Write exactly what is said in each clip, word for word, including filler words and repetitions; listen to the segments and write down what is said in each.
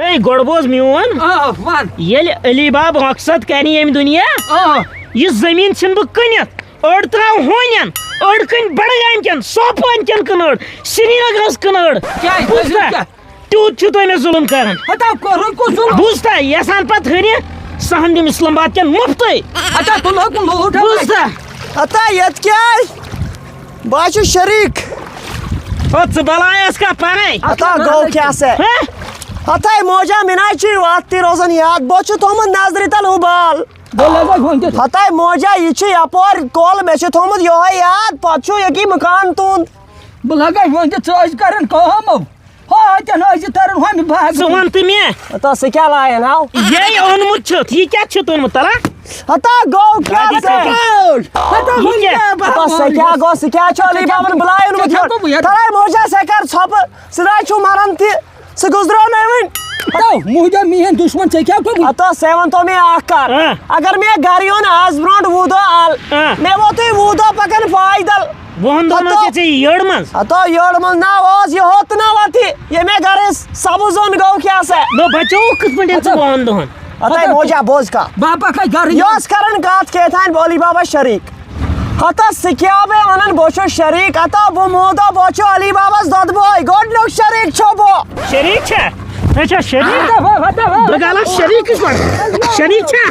ہے، گۄڈٕ بوز میون۔ آ، وَن۔ ییٚلہِ علی باب مقصد کَرِ ییٚمہِ دُنیا، آ۔ یہِ زٔمیٖن ژھٕنہٕ بہٕ کٕنِتھ۔ أڑ ترٛاو ہونٮ۪ن، أڑ کٕنۍ بڈگامہِ کٮ۪ن، سوپورِ کٮ۪ن کٕنہٕ أڑ، سرینگرس کٕنہٕ أڑ۔ کیٛازِ؟ بوٗزتھا؟ کیٛاہ؟ تیوٗت چھِو تُہۍ مےٚ ظُلُم کران۔ ہتا کوٚرُن کُس ظُلُم؟ بوٗزتھا؟ یژھان پتہٕ ہُرِ سۄ ہن دِم اسلام آباد کٮ۪ن مُفتٕے۔ ہتا تُلہوکھ لوٗٹھ۔ بوٗزتھا؟ ہتا یتھ کیٛاہ؟ بہٕ ہا چھُس شریٖک۔ او، ژٕ بلاے ٲس کانٛہہ پرے؟ ہتا گوٚو کیٛاہ سا؟ ہہ؟ ہتا موجا مِنا چھُے وتھ تہِ روزان یاد۔ بہٕ چھُ تھوٚمُت نظرِ تل ہُہ بال۔ بہٕ لگے وۄنۍ تہِ۔ ہتاے موجا، یہِ چھُ یپٲرۍ کۄل، مےٚ چھُ تھوٚمُت یِہوٚے یاد، پتہٕ چھُ ییٚکی مکان تُہُنٛد۔ بہٕ لگے وۄنۍ تہِ، ژٕ ٲسۍ کران کٲم، ہُہ اتٮ۪ن ٲسۍ تران ہۄمہِ باغہٕ۔ ژٕ وَن تہٕ مےٚ۔ ہتا سُہ کیٛاہ لایَن ہاو؟ یے اوٚنمُت چھُتھ، یہِ کیٛاہ چھُتھ اوٚنمُت تَلہ؟ ہتا گوٚو کیٛاہ دادی ژےٚ؟ ژےٚ؟ ہتا یہِ وۄنۍ کیٛاہ؟ کیٛاہ بہٕ ہتا سُہ کیٛاہ گوٚو، سُہ کیٛاہ چھُ علی بابن بُلایہِ اوٚنمُت ژےٚ کیٛاہ یور؟ گوٚو یہِ؟ تَلے موجا، ژےٚ کر ژھۄپہٕ، ژٕ نَے چھُ مران تہِ۔ سُہ گُزریو نہٕ وٕنہِ۔ ہتو، موٗجا میٲنۍ دُشمن، ژےٚ کیٛاہ گوٚمُت؟ ہتو، ژےٚ وَنتو مےٚ اکھ کتھ۔ آ۔ اگر مےٚ گرٕ یُن آز برونٛٹھ وُہ دۄہ ال، آ۔ مےٚ ووتُے وُہ دۄہ پکان پایدل۔ وُہن دۄہن ہتو۔ اوس ژےٚ یہِ یٔڑ منٛز۔ ہتو، یٔڑ منٛز نا اوس، یہِ ہوت نا وتہِ۔ ییٚمے گرٕ سبٕز زوٚن گوٚو کیٛاہ سا؟ نہ بچووُکھ کِتھ پٲٹھۍ ژٕ ہتو۔ وُہن دۄہن؟ ہتو، ہتو۔ موجا بوز کتھ۔ بہٕ ہا پکے گرٕ یہِ یُن۔ اوس کران کتھ کیٛاہ تھانۍ بولی بابا شریٖک۔ ہتا سکیا بے ونان بوچھو شریک، ہتا بو مودا بوچھو علی بابس دۄد بوے، گۄڈنیُک شریک چھو بو۔ شریٖک چھا؟ ژےٚ چھا شریٖک؟ ہتا بو، ہتا بو۔ بہٕ گلہٕ شریٖکس پٮ۪ٹھ۔ شریٖک چھا؟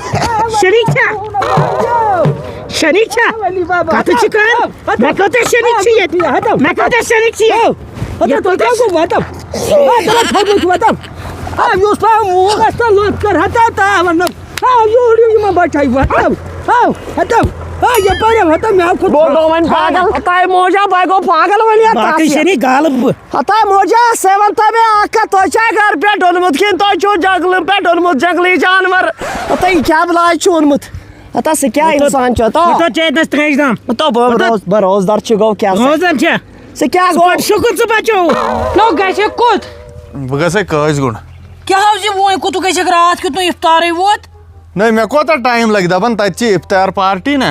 شریٖک چھا؟ شریٖک چھا؟ علی بابا۔ کتھ چھِ کران؟ مےٚ کۭتیٛاہ شریٖک چھِ ییٚتہِ؟ مےٚ کۭتیٛاہ شریٖک چھِ ییٚتہِ؟ ہتا یہِ تۄہہِ کیٛاہ گوٚو وَتَم؟ آ، تَلہ تھوٚدمُت وَتَم۔ آ، یُس تام موٗل آسہِ تَلہٕ لوٚت کَر ہَتا تا وَنَم۔ آ، یورٕ یِمَن بَچَے وَتَم۔ آ، ہَتَم۔ آ، یَپٲرۍ ہَتَم مےٚ کھوٚت۔ بہٕ گوٚو وۄنۍ پاگل۔ ہَتاے موجا، بہٕ گوٚو پاگل وۄنۍ یَتھ باقٕے تَس۔ شریٖک غالب بہٕ۔ ہَتاے موجا، ژےٚ وَن تہٕ مےٚ اَکھ کَتھ، تۄہہِ چھا گَرٕ پٮ۪ٹھ ڈوٚنمُت کِنہٕ تۄہہِ چھُو جنٛگلہٕ پٮ۪ٹھ ڈوٚنمُت جنٛگلی جانوَر؟ ہَتاے یہِ کیٛاہ بَلاے چھُ اوٚنمُت؟ ہَتہ سُہ کیٛاہ ہَتہ، اِنسان چھُ؟ ہَتہ۔ ہَتہ چیٚیہِ تَس ترٛیش دام۔ ہَتہ بہٕ ہَتہ۔ روز-، بہٕ روزدار چھُ گوٚو کیٛاہ سا؟ روزدار چھا؟ ژٕ کیٛاہ ژٕ گوٚو؟ پَتہٕ شُکُر ژٕ بَچو۔ نو گژھِ کوٚت؟ بہٕ گژھے قٲضۍ گُنٛڈ۔ کیٛاہ حظ یہِ وۄنۍ کوٚت گژھکھ راتھ کیُتھ نہٕ اِفطارٕے ووت؟ نہ، مےٚ کوتاہ ٹایم لَگہِ؟ دَپان تَتہِ چھِ اِفطار پارٹی نہ،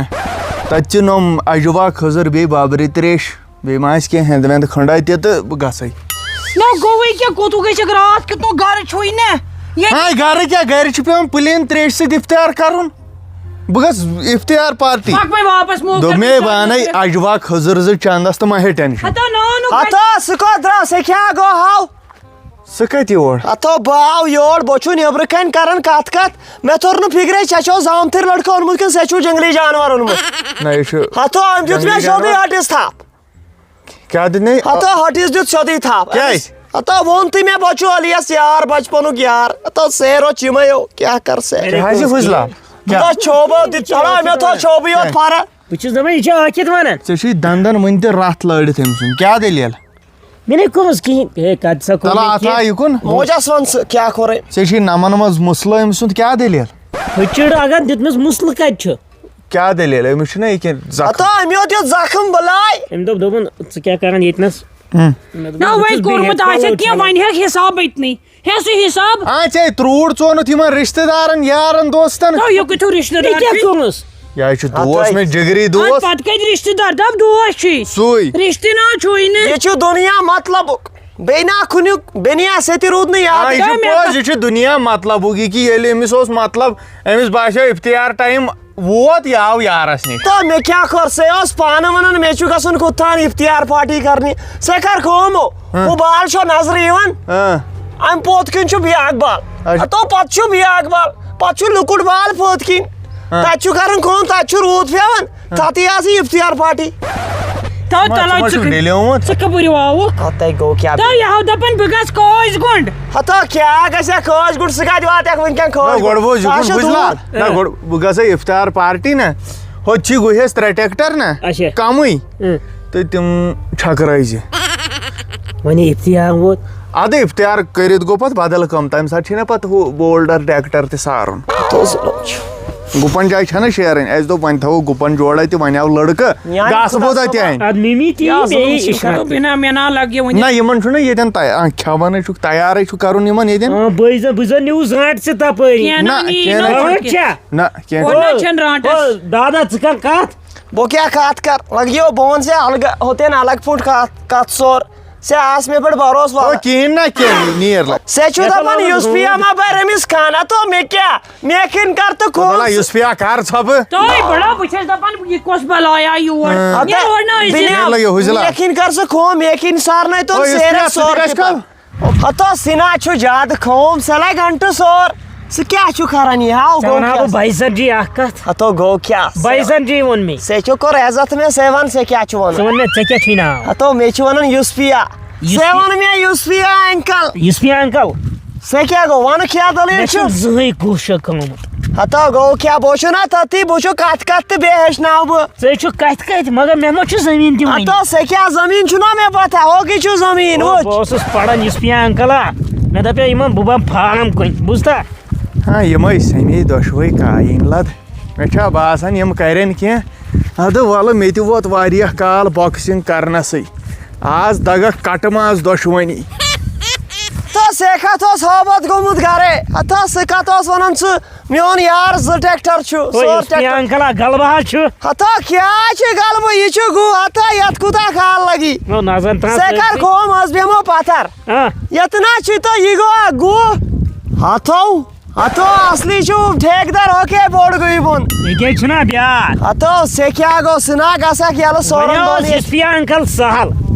تَتہِ چھِ نۄم اَجوا، کھٔزٕر بیٚیہِ بابرِ ترٛیش۔ بیٚیہِ ما آسہِ کینٛہہ ہٮ۪نٛد وٮ۪نٛد کھٔنٛڈا تہِ تہٕ بہٕ گژھَے۔ نہ گوٚوُے کیٛاہ، کوٚت گژھکھ راتھ کیُتھ نہٕ گرٕ چھُے نہ؟ ییٚتہِ ہاے، گرٕ کیٛاہ، گرِ چھُ پٮ۪وان پٕلین ترٛیشہِ سۭتۍ اِفطار کَرُن۔ بہٕ گژھٕ اِفطار پارٹی۔ پَکھ وۄنۍ واپس موقعہٕ دوٚپ مےٚ چھُنہٕ پانَے، اَجوا، کھٔزٕر زٕ چَندَس تہٕ ما ہے ٹٮ۪نشَن۔ ہَتو نانُک ہَتو، سُہ کوٚت درٛاو، سُہ کیٛاہ گوٚو ہاو؟ سُہ کَتہِ یور؟ ہَتو، بہٕ آو یور، بہٕ چھُس نیٚبرٕ کَنۍ کَران کَتھ کَتھ۔ مےٚ توٚر نہٕ فِکرے، ژےٚ چھو زامتٕرۍ لٔڑکہٕ اوٚنمُت کِنہٕ ژےٚ چھُو جنٛگلی جانوَر اوٚنمُت؟ نہ، یہِ چھُ ہَتو، أمۍ دیُت مےٚ جنٛگلی سیوٚدُے جانوَر۔ ہَٹِس تھَپھ۔ کیٛاہ دیُت نے؟ ہَتو ہَٹِس دیُت سیوٚدُے تھَپھ۔ کیٛازِ؟ ہَتو ووٚن تہِ مےٚ، بہٕ چھُ الیاس یار بچپنُک یار۔ ہَتو سیرو چِمَیو، کیٛاہ کَر سیر؟ کیٛاہ حظ یہِ فضلہ؟ بہٕ چھوبہٕ دِتھ چلو، مےٚ تھوٚو چھوبہٕ یوت فرق۔ بہٕ چھُس دَپان، یہِ چھا ٲکھِتھ وَنان؟ ژےٚ چھُے دَنٛدَن وٕنہِ تہِ رَتھ لٲرِتھ أمۍ سُنٛد۔ کیٛاہ دٔلیٖل؟ مےٚ نے کوٚرمَس کِہیٖنۍ۔ ہے، کَتہِ سا کوٚر تَلہٕ مےٚ اَتھ آ کینٛہہ؟ یہِ کُن۔ موجَس وَن ژٕ، کیٛاہ کوٚرُے؟ ژےٚ چھُے نَمَن منٛز مُسلہٕ أمۍ سُنٛد، کیٛاہ دٔلیٖل؟ ہُہ چِڑ اگر دیُتمَس مُسلہٕ کَتہِ چھُ؟ کیٛاہ دٔلیٖل؟ أمِس چھُنہ یہِ کینٛہہ زخم۔ ہتو، أمۍ یوت یوت زخم بلاے۔ أمۍ دوٚپ، دوٚپُن، "ژٕ کیٛاہ کران ییٚتنَس؟" ہُم۔ مےٚ دوٚپُن، نہ، "بہٕ وۄنۍ چھُس کوٚرمُت بیٚہتھ آسہِ پَلو کینٛہہ، چھَلان۔" وۄنۍ ہیٚکھ حِساب أتنٕے۔ ہے، سُہ حِساب۔ آ، ژےٚ ترٛوٗڑ ژونُتھ یِمن رِشتہٕ دارن، یارن، دوستن۔ تو یہِ کُتھ ہیوٗ رِشتہٕ دار یہِ کیٛاہ چھُے؟ کوٚرُس؟ یہِ ہے چھُ دوس اَدٕ مےٚ جِگری اَدٕ دوس۔ پتہٕ کَتہِ رِشتہٕ دار؟ دَپ دوس چھُے۔ سُے۔ رِشتہٕ نا چھُے نہٕ۔ یہِ چھُ دُنیا مطلبُک۔ بیٚیہِ نا کُنیُک، بیٚیہِ نا سیٚتہِ روٗد نہٕ یاد۔ آ، یہِ چھُ دَپ مےٚ پوٚز، یہِ چھُ دُنیا مطلبُک۔ یہِ کہِ ییٚلہِ أمِس اوس مطلب، أمِس باسیو اِفتِیار ٹایم ووت، یہِ آو یارس نِش۔ تہٕ مےٚ کیٛاہ کوٚر؟ سُہ اوس پانہٕ وَنان، مےٚ چھُ گژھُن کوٚت تام اِفتِیار پارٹی کرنہِ۔ ژےٚ کر کٲم ہو؟ ہاں۔ ہُہ بال چھو نظرِ یِوان؟ ہاں۔ اَمہِ پوٚت کِنۍ چھُ بیٛاکھ بال۔ اچھا۔ ہتو پتہٕ چھُ بیٛاکھ بال۔ پتہٕ چھُ لۄکُٹ بال پٔتۍ کِنۍ۔ ہاں۔ تَتہِ چھُ کران کٲم، تَتہِ چھُ روٗد پٮ۪وان۔ ہاں۔ تَتی آسہِ اِفتِیار پارٹی۔ تو ما، تَلے ژٕ ما ژٕ چھُکھ کٕنۍ۔ ڈیلیومُت؟ ژٕ کَپٲرۍ آوُکھ؟ ہتَے گوٚو کیٛاہ؟ تو یہِ ہاو دَپان، بہٕ گژھٕ کٲسۍ گُنٛڈ۔ ہتو کیٛاہ گژھِ ہا کٲسۍ گُنٛڈ؟ سُہ کَتہِ واتہِ ہا وٕنکٮ۪ن نہ، کٲسۍ گۄڈٕ گُنٛڈ؟ بوز، یہِ سُہ کُن ہا چھُ بوٗزِ نا۔ دوٗر۔ نہ، گۄڈٕ بہٕ گژھٕ اِفتار پارٹی نہ۔ ہوٚتہِ چھی گُہِس ترٛےٚ ٹریکٹر نہ۔ اچھا۔ کمٕے۔ اۭں۔ تہٕ تِم چھکرٲے زِ۔ وۄنۍ اِفتار ووت۔ اَدٕ اِفتار کٔرِتھ گوٚو پتہٕ بدل کٲم۔ تَمہِ ساتہٕ چھی نہ پتہٕ ہُہ بولڈر ٹریکٹر تہِ سارُن۔ گُپن جایہِ چھَنہٕ شیرٕنۍ۔ اَسہِ دوٚپ وۄنۍ تھاوو گُپن جوڑا تہِ، وۄنۍ آو لڑکہٕ۔ یہِ آسہِ گاسہٕ بوٚد اَتہِ اَنہِ۔ اَدٕ مِمی تہِ یی، یہِ آسہِ بیٚیہِ ظُلُم، یہِ چھُ کرو۔ بِنا مےٚ نا لگہِ وۄنۍ۔ نہ، یِمن چھُنہ ییٚتٮ۪ن تَے-، آ، کھٮ۪وانٕے چھُکھ، تیارٕے چھُکھ کرُن یِمن ییٚتٮ۪ن۔ آ، بہٕ زن، بہٕ زن نِوٕ زانٛٹھ ژٕ تپٲری۔ کینٛہہ نہ، نہ، نی کینٛہہ نہ۔ نہ۔ آ، چھُ۔ کیٛاہ؟ نہ، کینٛہہ۔ کوٚر نہ چھَنہٕ رانٛٹس۔ بہٕ، دادا، ژٕ کر کتھ؟ بہٕ کیٛاہ کتھ کر؟ لگیو بہٕ وَنہٕ ژےٚ الگ، ہوٚتٮ۪ن الگ پٲٹھۍ کتھ، کتھ سور۔ ژےٚ آس مےٚ پٮ۪ٹھ بھروسہٕ او وَلہٕ۔ کِہیٖنۍ نہ کِہیٖنۍ، نیر لگ۔ ژےٚ چھُو یَتھ دَپان وَنان یُس روٗد۔ پِیا ما بَرِ أمِس خانہ، تو مےٚ کیٛاہ؟ مےٚ کِنۍ کَر تہٕ کوٗر۔ وَلہٕ یُس پِیا کَر ژھۄپہٕ۔ تُہۍ بڑا، بہٕ چھَس دَپان، یہِ کۄس بَلایا یور؟ ہاں۔ یہِ ہتا، روڈ نہ أسۍ بِنیام، نیر لگیو حُجلا۔ مےٚ کِنۍ کَر ژٕ کٲم، مےٚ کِنۍ سارنَے تو او یُس سیرٮ۪تھ پِیا، ژٕ سور تہِ کَتہِ چھُ کَتھ کَم۔ کَران؟ ہتا سِنا چھُ زیادٕ کٲم، سۄ لَگہِ گھنٹہٕ سور۔ ژٕ کیٛاہ چھُکھ کَران یہِ؟ ہاو ژےٚ گوٚو وَنہٕ ہا کیٛاہ؟ بہٕ بایزن جی اَکھ کَتھ۔ ہتو گوٚو کیٛاہ؟ بایزن جی ووٚن مےٚ۔ ژےٚ چھُکھ کوٚر عزت مےٚ، ژےٚ وَن ژےٚ کیٛاہ چھُ وَنُن؟ ژٕ وَن مےٚ، ژےٚ کیٛاہ چھُے ناو؟ ہتو مےٚ چھُ وَنُن یوسفیا۔ یوسفیا؟ ژےٚ وَن مےٚ یوسفیا انکل۔ یوسفیا انکل؟ ژےٚ کیٛاہ گوٚو؟ وَنہٕ کیٛاہ دٔلیٖل مےٚ چھُ؟ چھُ زٕہٕے کوٗشک آمُت۔ ہتو گوٚو کیٛاہ؟ بہٕ چھُس نا تٔتی، بہٕ چھُس کَتھ کَتھ تہٕ بیٚیہِ ہیٚچھناو بہٕ۔ ژٕ ہے چھُکھ کَتھِ کَتھِ، مگر مےٚ ما چھُ زٔمیٖن تہِ وۄنۍ؟ ہتو ژےٚ کیٛاہ زٔمیٖن چھُنا مےٚ پَتہ، ہوگی چھُ زٔمیٖن، او، وٕچھ۔ بہٕ اوسُس پَران یوسفیا انکل، آ، مےٚ دَپے یِمَن بہٕ بَنہٕ فارم کُنہِ، بوٗزتھا؟ ہاں، یِمے سَمے دۄشوے کایِن لد۔ مےٚ چھا باسان، یِم کرن کینٛہہ۔ اَدٕ وَلہٕ، مےٚ تہِ ووت واریاہ کال boxing کرنَسٕے۔ آز دَگَکھ کَٹہٕ ماز دۄشوٕنی۔ تہٕ سیکھا تھوس ہوبت گوٚمُت گرے۔ ہتا سُہ کَتھ اوس وَنان ژٕ، میون یار زٕ tractor چھُ، او، سور یُس tractor۔ پِیانکلا غلبہٕ حظ چھُ۔ ہتا کیٛاہ چھِ غلبہٕ؟ یہِ چھُ گُہہ۔ ہتا یَتھ کوٗتاہ کال لَگی؟ او، نظر ترٛاو ژےٚ کر سٲرسٕے۔ کٲم، آز بیٚہمو پَتھر۔ آ۔ یتھ نا چھی تو یہِ گوٚو اکھ گُہہ۔ ہتو، ہتو اصلی چھُ ٹھیکدار، اوکے، بوٚڑ گوٚو یہِ بۄن۔ یہِ کیٛاہ چھُنا بیٛاکھ؟ ہتو، ژےٚ کیٛاہ گوٚو؟ ژٕ نا گژھکھ یَلہٕ سورُن وۄنۍ دۄن اوس ییٚتہِ۔ یُس پِیانکل سہل،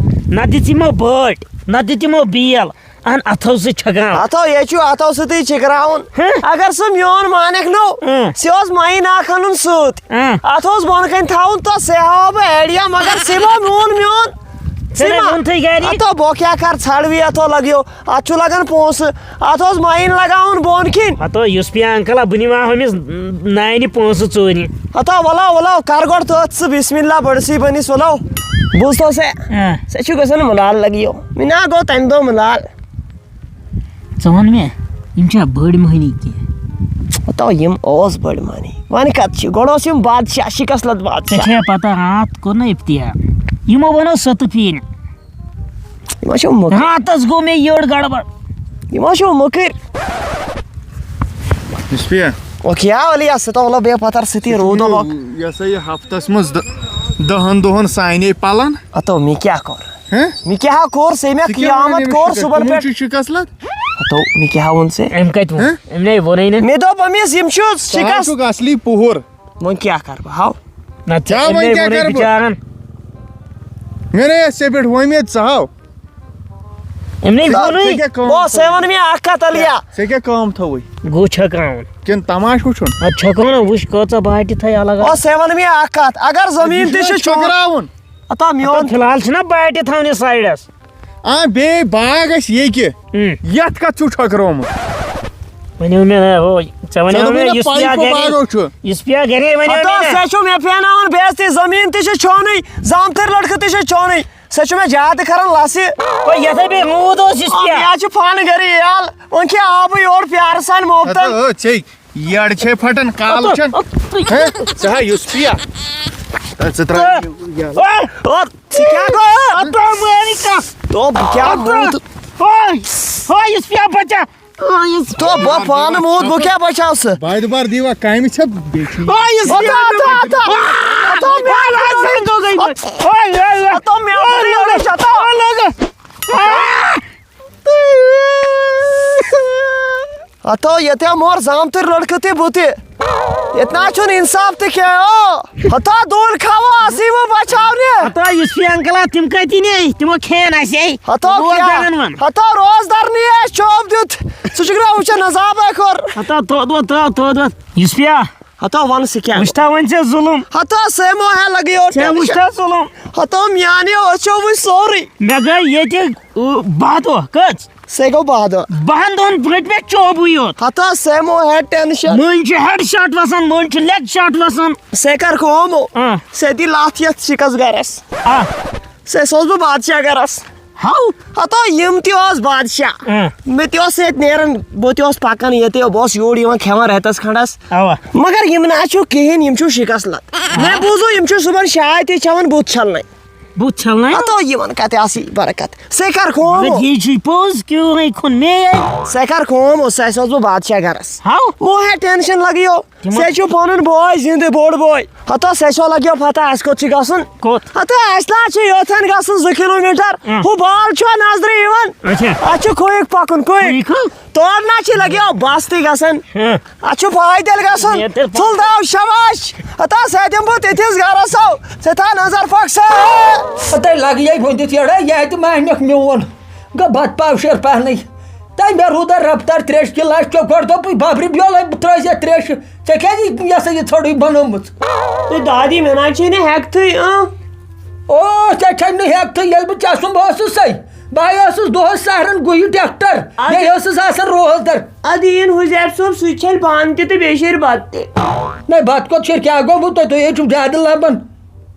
نتہٕ دِژ یِمو بٲٹۍ، نتہٕ دِژ یِمو بیل، اہن اتھو سۭتۍ چھکان۔ ہتو، یے چھُ اتھو سۭتی چھِکراوُن۔ ہہ؟ اگر سُہ میون مانکھ نو، ہہ۔ ژےٚ اوس مَیہِ ناکھ اَنُن سۭتۍ۔ ہہ۔ اتھ اوس بۄن کَنہِ تھاوُن، تہٕ ژےٚ ہاوٕ بہٕ idea، مگر ژےٚ ما میون میون۔ ژےٚ ژےٚ نے ما ووٚنتھٕے گرِ۔ ہتو، بہٕ کیٛاہ کر ژھانڈٕ وی، اتھو لگیو۔ اتھ چھُ لگان پونسہٕ، اتھ اوس ماین لگاوُن بۄن کِنۍ۔ ہتو یُس پیا انکل، بہٕ نِمہٕ ہا أمِس نانہِ پونسہٕ ژوٗرِ۔ ہتو ولو ولو، کر گۄڈٕ تٔتھۍ ژٕ بسم اللہ بٔڑسٕے بٔنِس ولو۔ بوٗزتھو سے، آ۔ ژےٚ چھُ گژھان ملال لگیو۔ مےٚ نا گوٚو تمہِ دۄہ ملال۔ ژٕ وَن مےٚ، یِم چھا بٔڑۍ مٔہنی کینٛہہ؟ ہتو یِم اوس بٔڑۍ مٔہنی۔ وۄنۍ کتھ چھِ، گۄڈٕ اوس یِم بادشاہ، شکست لد ژےٚ بادشاہ۔ چھےٚ پتہ، راتھ کوٚر نہ افتیار، یِمو بنٲو ستہٕ پیٖنہٕ۔ یِم حظ چھِ مٔکٕرۍ۔ راتس گوٚو مےٚ یٔڑ گڑبڑ۔ یِم حظ چھِ مٔکٕرۍ۔ یُس پیا۔ او کیا ولی، اَسہِ تو مطلب بے پتھر سۭتی روٗد یہِ لوٚگ۔ یہِ ہسا یہِ ہفتس منٛز دَ-، دَہن دۄہن سانے پلن۔ ہتو مےٚ کیٛاہ کوٚر؟ ہہ؟ مےٚ کیٛاہ کوٚر؟ ژےٚ مےٚ ژٕ کیٛاہ قیامت وَنان کوٚر أمِس صُبحن تِمو پٮ۪ٹھ۔ چھُ شِکست لد؟ ہتو مےٚ کیٛاہ ووٚن ژےٚ؟ أمۍ کتہِ ووٚن؟ ہہ؟ أمۍ نے ووٚنُے نہٕ۔ مےٚ دوٚپ أمِس یِم چھِ ژٕ حظ شِکست۔ چھُکھ اصلی پُہُر۔ وۄنۍ کیٛاہ کَرٕ بہٕ؟ ہاو۔ نہ، ژےٚ کیٛاہ أمۍ وۄنۍ نے کیٛاہ ووٚنُے کَرٕ بہٕ؟ بِچارَن۔ مےٚ نے ٲس ژےٚ پٮ۪ٹھ وۄمید، ژٕ ہاو۔ أمۍ نے ژٕ ووٚنُے۔ ژےٚ کیٛاہ کٲم او، تھٲوٕے؟ ژےٚ وَن مےٚ اَکھ کَتھ، علیہ۔ ژےٚ کیٛاہ کٲم تھٲوٕے؟ گوٚو چھَکراوُن۔ کِنہٕ تماشہٕ وٕچھُن؟ اَدٕ چھَکو نہ، وٕچھ کۭژاہ باٹہِ تھٲے الگ او، الگ۔ ژےٚ وَن مےٚ اَکھ کَتھ، اگر زٔمیٖن تہِ چھِ چون۔ چھَکراوُن۔ ہتا میون۔ ہتا فی الحال چھِنہ باٹہِ تھاونہِ سایڈَس۔ آ، بیٚیہِ باغ اَسہِ ییٚکہِ۔ ہُم۔ یَتھ کَتھ چھُو ٹھٔکرومُت؟ وَنیو مےٚ نہ، ہو، ژےٚ ژےٚ وَنیو دوٚپُے مےٚ نہ یُس پیا پایپہٕ گَرے، باغو چھُ۔ یُس پیا گَرے وَنیو مےٚ ہتا نہ۔ سُہ چھُ مےٚ پھیٛاناوان بے عزتی، زٔمیٖن تہِ چھِ چونٕے، زامتٕرۍ لٔڑکہٕ تہِ چھِ چونٕے۔ سُہ چھُ مےٚ زیادٕ کَران لَسہِ۔ وۄنۍ یَتھَے بیٚیہِ روٗد اوس یُس آ، پیا۔ مےٚ حظ چھُ پانہٕ گَرِ عیال، وۄنۍ کھے آبٕے یورٕ پیارٕ سان مومتَن۔ ہتا، ژے یٔڑ چھے پھٹان، کالہٕ چھَن۔ ہہ؟ ژٕ ہا یُس پیا۔ ژٕ ترٛاو یہِ۔ او، او، ژٕ کیٛاہ گوٚو؟ او، تو مٲنۍ کانٛہہ۔ تو بہٕ کیٛاہ او، موٗد؟ او، او، یُس پیا بچا۔ او، یُس تو بہٕ پانہٕ موٗد، بہٕ کیٛاہ بچاو سُہ؟ بارِ بار دیٖوا کامہِ ژےٚ بیٚیہِ چھُے۔ او، یُس او، پیا۔ تو، تو، تو۔ تو مےٚ او، او، او۔ تو مےٚ او، او۔ او، لوگا۔ او، لوگا۔ آ! ہتو ییٚتہِ مور زامتٕرۍ لڑکہٕ تہِ بہٕ تہِ۔ ییٚتہِ نہ چھُنہٕ انصاف تہِ کینٛہہ، او۔ ہتا دوٗر کھاوو اسی وۄنۍ بچاونہِ۔ ہتا یُس یہِ انکل آ، تِم کتہِ نے؟ تِمو کھین اسے۔ ہتا روز کیٛاہ؟ درن ون۔ ہتا روز در نی اَسہِ چوب دیُت۔ ژٕ چھُکھ نہ وٕچھان عذابے کوٚر۔ ہتا تو دو تراو تو دو۔ یُس پیا۔ ہتا ون ژٕ کیٛاہ؟ وٕچھتا وۄنۍ ژےٚ ظُلُم۔ ہتا سے مو ہے لگیو ژےٚ ٹینشن۔ وٕچھتا ظُلُم۔ ہتا میانیو أچھو وٕچھ سورُے۔ مےٚ گٔے ییٚتہِ، ٲ، باہ دۄہ۔ کٔژ؟ سے گوٚو باہ دۄہ۔ باہن دۄہن برٛونٛٹھ مےٚ چوبٕے یوت۔ ہتا سے مو ہے ٹینشن۔ مٔنٛزۍ چھُ ہیڈ شاٹ وسان، مٔنٛزۍ چھُ لیگ شاٹ وسان۔ سے کر کٲم ہو۔ آ۔ سے دی لاتھ یتھ شِکس گرس۔ آ۔ سے سوز بہٕ بادشاہ گرس۔ ہاو۔ ہتا یِم تہِ اوس بادشاہ۔ آ۔ مےٚ تہِ اوس ییٚتہِ نیران، بہٕ تہِ اوس پکان ییٚتہِ، بہٕ اوس یور یِوان کھٮ۪وان رٮ۪تس کھنڈس۔ اوا۔ مگر یِم نہ چھُ کِہیٖنۍ، یِم چھُ شِکس لد۔ مےٚ بوٗزُو یِم چھِ صُبحن شاے تہِ چٮ۪وان بُتھ چھلنَے۔ بہٕ چھَل نہ۔ ہتو یِمن کتہِ آسہِ برکت؟ ژےٚ کر کٲم؟ مگر یہِ چھُے پوٚز، کیوں ہے کھوٚن مے؟ ژےٚ کر کٲم؟ اوس، اَسہِ اوس بہٕ بادشاہ گرس۔ ہاو؟ مو ہے ٹینشن لگیو۔ تِمن ژےٚ چھُ پنُن بوے زِندٕ، بوٚڑ بوے۔ ہتو ژےٚ چھو لگیو پتہ اَسہِ کوٚت چھُ گژھُن؟ کوٚت؟ ہتو اَسہِ نہ چھُ یوتھن گژھُن زٕ کلوٗ میٖٹر۔ اۭں۔ ہُہ بال چھُ نظرِ یِوان۔ اچھا۔ اَسہِ چھُ کھویُک پکُن، کھویُک۔ کھویُک ہا؟ تور نہ چھِ لگیو بس تہِ گژھان۔ ہاں۔ اتھ چھُ پایدل گژھُن۔ یتھ تیٚلہِ ژُل داو شاباش۔ ہتا سۭتۍ دِمہٕ بہٕ تٔتھِس گرس سو۔ ژےٚ تھاو نظر پکھ سا۔ تۄہہِ لگہِ یے ؤنِتھ یڑے، یہِ تہِ مانیکھ میون۔ گوٚو بتہٕ پاو شیر پہنٕے۔ تۄہہِ مےٚ روٗدا رفتار تریش گِلاس چوٚو گۄڈٕ دوٚپُے ببرِ بیولے بہٕ ترٲوزِ تریشہِ۔ ژےٚ کیازِ یہِ ہسا یہِ ژھوٚٹٕے بنٲومٕژ؟ تہٕ دادی مےٚ نہ چھے نہٕ ہٮ۪کتھٕے، اۭں۔ او، ژےٚ چھے نہٕ ہٮ۪کتھٕے، ییٚلہِ بہٕ ژےٚ سُنٛد اوسُس سَے۔ بہٕ ہا اوسُس دۄہس سہرن گُہہِ ٹریکٹر۔ اَدٕ بیٚیہِ ٲسٕس آسان روزدر۔ اَدٕ یِن حُزیب صٲب، سُہ تہِ چھَلہِ بانہٕ تہِ تہٕ بیٚیہِ شیرِ بَتہٕ تہِ۔ نَے، بَتہٕ کوٚت شیرِ؟ کیٛاہ گوٚو؟ تۄہہِ، تُہۍ حظ چھِو زیادٕ لَبان۔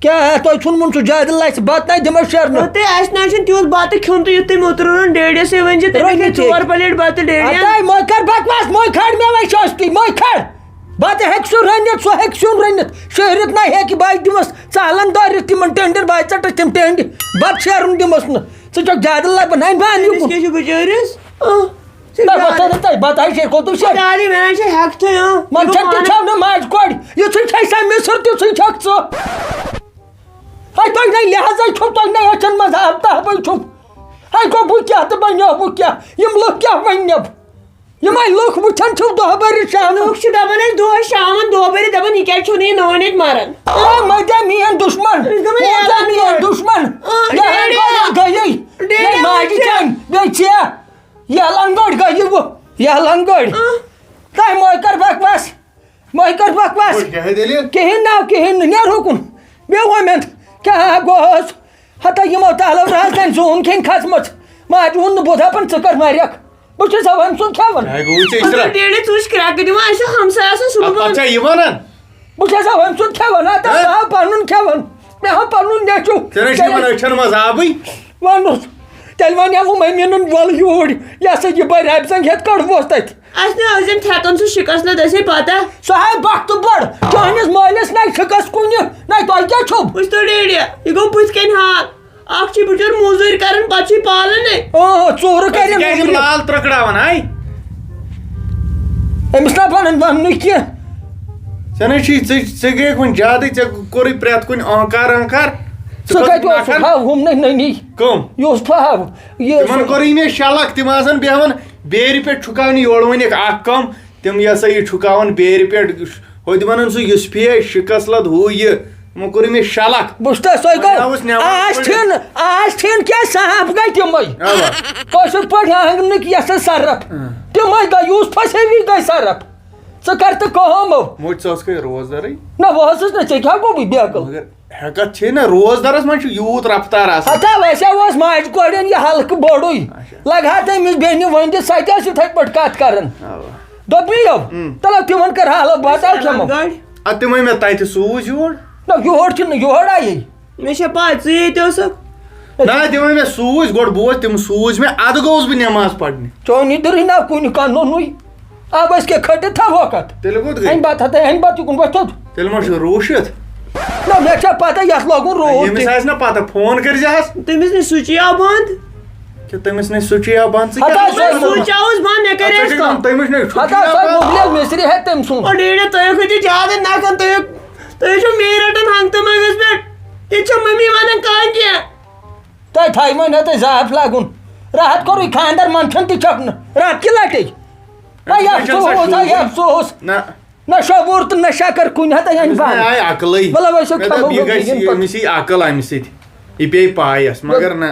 کیٛاہ، تۄہہِ ژھُنمُت چھُ زیادٕ لَژھِ؟ بَتہٕ نَے دِمو شیرنہٕ۔ نہ تہٕ اَسہِ نہ چھُنہٕ تیوٗتھ بَتہٕ کھیوٚن تہٕ یُتھ تُہۍ مُترُن ڈیڈیَسٕے ؤنۍ زِ تٔمِس رٔنِتھ گٔے ژور ژےٚ۔ پَلیٹ بَتہٕ ڈیڈیَن۔ اَدٕ مَے کَر بَکواس، مَے کھٲلۍ مےٚ وَے شٲستی، مَے کھٲلۍ۔ بَتہٕ ہیٚکہِ سُہ رٔنِتھ، سُہ ہیٚکہِ سیُن رٔنِتھ۔ شیرِتھ نَے ہیٚکہِ، بَے دِمَس ژالَن دٲرِتھ تِمَن ٹٮ۪نٛڈٮ۪ن، بَے ژَٹَس تِم ٹٮ۪نٛڈِ۔ بَتہٕ شیرُن دِمَس نہٕ۔ ژٕ چھَکھ زیادٕ لَبان، ہَنہِ بہٕ اَنہٕ أمِس یُکُن۔ کیٛاہ چھُ بِچٲرِس؟ آہ، ژٕ نہ، کیٛاہ بَتہٕ نہٕ تۄہہِ، بَتہٕ ہَے چھے کوٚت ژےٚ؟ دادی، مےٚ نہ چھِ ہٮ۪کتھٕے، آہ۔ مَن یہِ چھَکھ گوٚو تہِ پانہٕ۔ چھَو نہٕ ماجہِ کورِ، یُتھُے چھَے سا مِصر، تیُتھُے چھَکھ ژٕ۔ ہَے، تۄہہِ نَے لحاظَے چھُو، تۄہہِ نَے أچھَن منٛز آب تاپَے چھُو۔ ہَے، گوٚو بہٕ کیٛاہ تہٕ بَنیو بہٕ کیٛاہ؟ یِم لُکھ کیٛاہ وَننٮ۪و؟ یِمے لُکھ وٕچھان چھِو دۄہ بٔرِتھ شامَن۔ لُکھ چھِ دَپان أسۍ دۄہَے شامَن دۄہ بٔرِتھ دَپان، یہِ کیٛازِ چھُو نہٕ یہِ نٲنۍ اَتہِ مَران؟ اے، مَے دے میٛٲنۍ دُشمَن۔ أسۍ گٔمٕے مَے دے یَلَن میٛٲنۍ گۄڈٕ۔ دُشمَن۔ آ، یَلَن ڈیڈی۔ گۄڈٕ گٔیے۔ ڈیڈی یے ماجہِ وٕچھ۔ چانہِ، بیٚیہِ ژےٚ۔ یَلَن گۄڈٕ گٔیہِ وٕ۔ یَلَن گۄڈٕ۔ آ۔ تۄہہِ مَے کَر بَکواس۔ مَے کَر بَکواس۔ وۄنۍ کیٛاہ ہے دٔلیٖل؟ کِہیٖنۍ نہ، کِہیٖنۍ نہٕ، نیرٕ ہُکُن۔ بیٚہہ وۄمٮ۪ن۔ کیٛاہ گوٚوس؟ ہتا یِمو تالو رازدانہِ زوٗن کھیٚنۍ کھژمٕژ۔ ماجہِ ووٚن نہٕ بہٕ دَپان ژٕ کر مَرٮ۪کھ۔ بہٕ چھُسا أمۍ سُنٛد کھٮ۪وان۔ کیٛاہ گوٚوُے ژےٚ أسۍ مگر درٛاو؟ ڈیڈی ژٕ وٕچھ کرٛٮ۪کہٕ دِوان، اَسہِ چھُ ہمسایہِ آسان سُہ اَتھ پَتہٕ گوٚبُر۔ چھا یہِ وَنان؟ بہٕ چھُسا أمۍ سُنٛد کھٮ۪وان؟ ہتا ہہ؟ مےٚ ہاو پَنُن کھٮ۪وان۔ مےٚ ہاو پَنُن نیٚچوٗ۔ ژےٚ نَے چھِ یِمَن أچھَن منٛز آبٕے۔ وَنُس۔ تیٚلہِ وَنہِ ہا ہُمَے مِنُن وَلہٕ یوٗرۍ۔ یہِ ہسا یہِ بَرِ اَمہِ سنٛگہِ ہٮ۪تھ کَڑوس تَتہِ۔ اَسہِ نہ ٲسۍ زَن تھٮ۪کان سُہ شِکَس نہ دَسے پَتہ۔ سُہ ہاے بخت بڑ، چٲنِس مٲلِس نَے شِکَس کُنہِ، نَے تۄہہِ کیٛاہ چھُو؟ وٕچھ تو ڈیڈی، یہِ گوٚو بٕتھِ کَنۍ حال۔ اَکھ چھِ بِچور موٚزوٗرۍ کَران، پَتہٕ چھِ پالان ہے۔ آ، ژوٗرٕ ژٕ کَرِ کیٛازِ یِم موٚزوٗرۍ۔ لال ترٛکڑاوان، ہاے؟ أمِس نہ بَنان وَننُے کینٛہہ۔ ژےٚ نَے چھُے، ژٕ، ژٕ گٔیَکھ وۄنۍ زیادٕے، ژےٚ کوٚرُے پرٛٮ۪تھ کُنہِ آنکار آنکار۔ ژٕ ژٕ کَتہِ کَتھ اوسُکھ؟ نَکھَن؟ ہاو، ہُم نٔے نٔنی۔ کٕم؟ یہِ اوس فہد۔ یہِ تِمن اوس کوٚرُے مےٚ شلق، تِم آسن بیہوان بیرِ پٮ۪ٹھ چھُکاونہِ، یورٕ ؤنِکھ اکھ کم، تِم یہِ ہسا یہِ چھُکاوان بیرِ پٮ۪ٹھ، ہُتہِ ونان سُہ یُس پیش شِکس لد ہُہ یہِ، تِمو کوٚرُے مےٚ شلق۔ بہٕ چھُس تۄہہِ سۄے وۄنۍ گوٚو۔ آوُس نٮ۪ماز آز پٔرِتھ۔ ٹھیٖن، آز ٹھیٖن کیٛاہ صاحب گٔے تِمے۔ اوا۔ کٲشِر پٲٹھۍ ہانٛگنٕکۍ یۄس سۄ سرف۔ اۭں۔ تِمے گٔے، یوٗسفس ہیوی گٔے سرف۔ ژٕ کر تہٕ کٲم۔ موج ژٕ ٲسکھے روزدرٕے۔ نہ، بہٕ ٲسٕس نہٕ، ژےٚ کیٛاہ گوٚوُے بیقل؟ مگر ہٮ۪کتھ چھے نہ، روزدرس منٛز چھُ یوٗت رفتار آسان۔ ہتا ویسے اوس ماجہِ کورٮ۪ن یہِ ہلکہٕ بوٚڑُے۔ اچھا۔ لگہٕ ہا تٔمِس بیٚنہِ ؤنِتھ، سۄ تہِ ٲس یِتھَے پٲٹھۍ کَتھ کَران۔ اَوا۔ دوٚپمَے یو، اۭں۔ تَلہٕ تِمَن کَرٕ ہا الگ بتہٕ اَکھ کھٮ۪مو۔ گۄڈٕ۔ اَدٕ تِمَے مےٚ تَتہِ سوٗزۍ یور۔ نہ، یور چھِنہٕ، یورٕ آیے۔ مےٚ چھےٚ پَے، ژٕ ییٚتہِ اوسُکھ۔ نہ، تِمَے مےٚ سوٗزۍ، گۄڈٕ بوز، تِم سوٗزۍ مےٚ، اَدٕ گوٚوُس بہٕ نٮ۪ماز پَرنہِ۔ چون یہِ دٕرٕے نا کُنہِ کانٛہہ نوٚنُے۔ آ، بہٕ ٲسۍ کیٛاہ کھٔٹِتھ تھاوہوکھ اَتھ؟ تیٚلہِ کوٚت گٔے؟ اَمہِ پَتہٕ ہَتہٕ، اَمہِ پَتہٕ یہِ کُن وۄتھُن۔ تیٚلہِ ما چھُ روٗشِتھ؟ نہ، مےٚ چھےٚ پَتہ یَتھ لوگُن روٗد ییٚمِس تہِ۔ آسہِ نہ پَتہ، فون کٔرۍزِہَس۔ تٔمِس نہٕ سُچی آو بنٛد۔ کہِ تٔمِس نَے سُچی آو بنٛد، ژٕ ہتا کیٛاہ سُہ وَنان؟ سُچ آوُس بنٛد، مےٚ کَرے اَتھ اَسہِ کٲم۔ کَتھ؟ تٔمِس نَے سُچی ہتا آو سُہ بنٛد۔ مُبلیل مِستری ہے تٔمۍ سُنٛد۔ او ڈیڈی، تُہۍ کھٔتِو زیادٕ نَکھَن، تُہۍ، تُہۍ چھِو مے رَٹان ہنٛگتہٕ منٛگَس پٮ۪ٹھ۔ ییٚتہِ چھےٚ مٔمی وَنان کانٛہہ کینٛہہ۔ تۄہہِ تھایہِ وۄنۍ ہَتَے زاپھ لاگُن۔ راتھ کوٚرُے خانٛدر، منتھن تہِ چھۄکھ نہٕ۔ راتھ کہِ لٹہِ؟ ہے، یہِ افسوس، ہے، یہِ افسوس۔ نہ۔ نہ شعوٗر تہٕ نہ شکر کُنہِ ہَتَے اَنہِ أمِس نہ بنٛد۔ آیہِ عقلٕے۔ وَلہٕ وۄنۍ چھُ مےٚ کھٮ۪مو دوٚپ، یہِ وۄنۍ گژھِ، یِم پَتہٕ۔ أمِس یی عقل اَمہِ سۭتۍ۔ یہِ پیٚیہِ پایَس، مگر نہ۔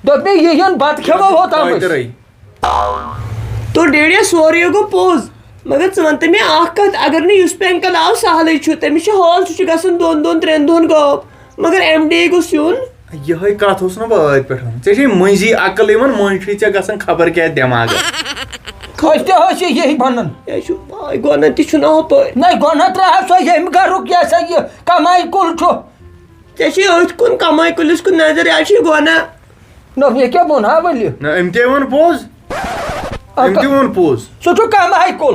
دوٚپ مےٚ، یہِ یِن بَتہٕ کھٮ۪مو ہوٚتامَے۔ تۄہہِ تہِ رٔے۔ تو ڈیڈیا، سورُے گوٚو پوٚز، مگر ژٕ وَن تہٕ مےٚ اَکھ کَتھ، اگر نہٕ یُس پینکل آو سہلٕے چھُ، تٔمِس چھُ حال، سُہ چھُ گژھان دۄن دۄن ترٛٮ۪ن دۄہَن غٲب، مگر ایم ڈی گوٚژھ یُن۔ یِہوٚے کَتھ اوس نہٕ بہٕ ٲدۍ پٮ۪ٹھ وَنان۔ ژےٚ چھے مٔنٛزی عقلٕے یِوان، مٔنٛزۍ چھُے ژےٚ گژھان خبر کیٛاہ دٮ۪ماغَس۔ أسۍ تہِ ٲسۍ یہِ یِہوٚے وَنان۔ یہِ چھُ پاے، گۄناہ تہِ چھُنہ ہُپٲرۍ۔ نہ، گۄناہ ترٛاوہا سۄ ییٚمہِ گَرُک یہِ ہسا یہِ کمایہِ کُل چھُ۔ ژےٚ چھے أتھۍ کُن کمٲے کُلِس کُن نظر، یہِ چھُے گۄناہ۔ نہ، مےٚ کیٛاہ ووٚن ہا ؤلِو؟ نہ، أمۍ تے ووٚن پوٚز۔ اَکھ أمۍ تہِ ووٚن پوٚز۔ سُہ چھُ کمٲے کُل۔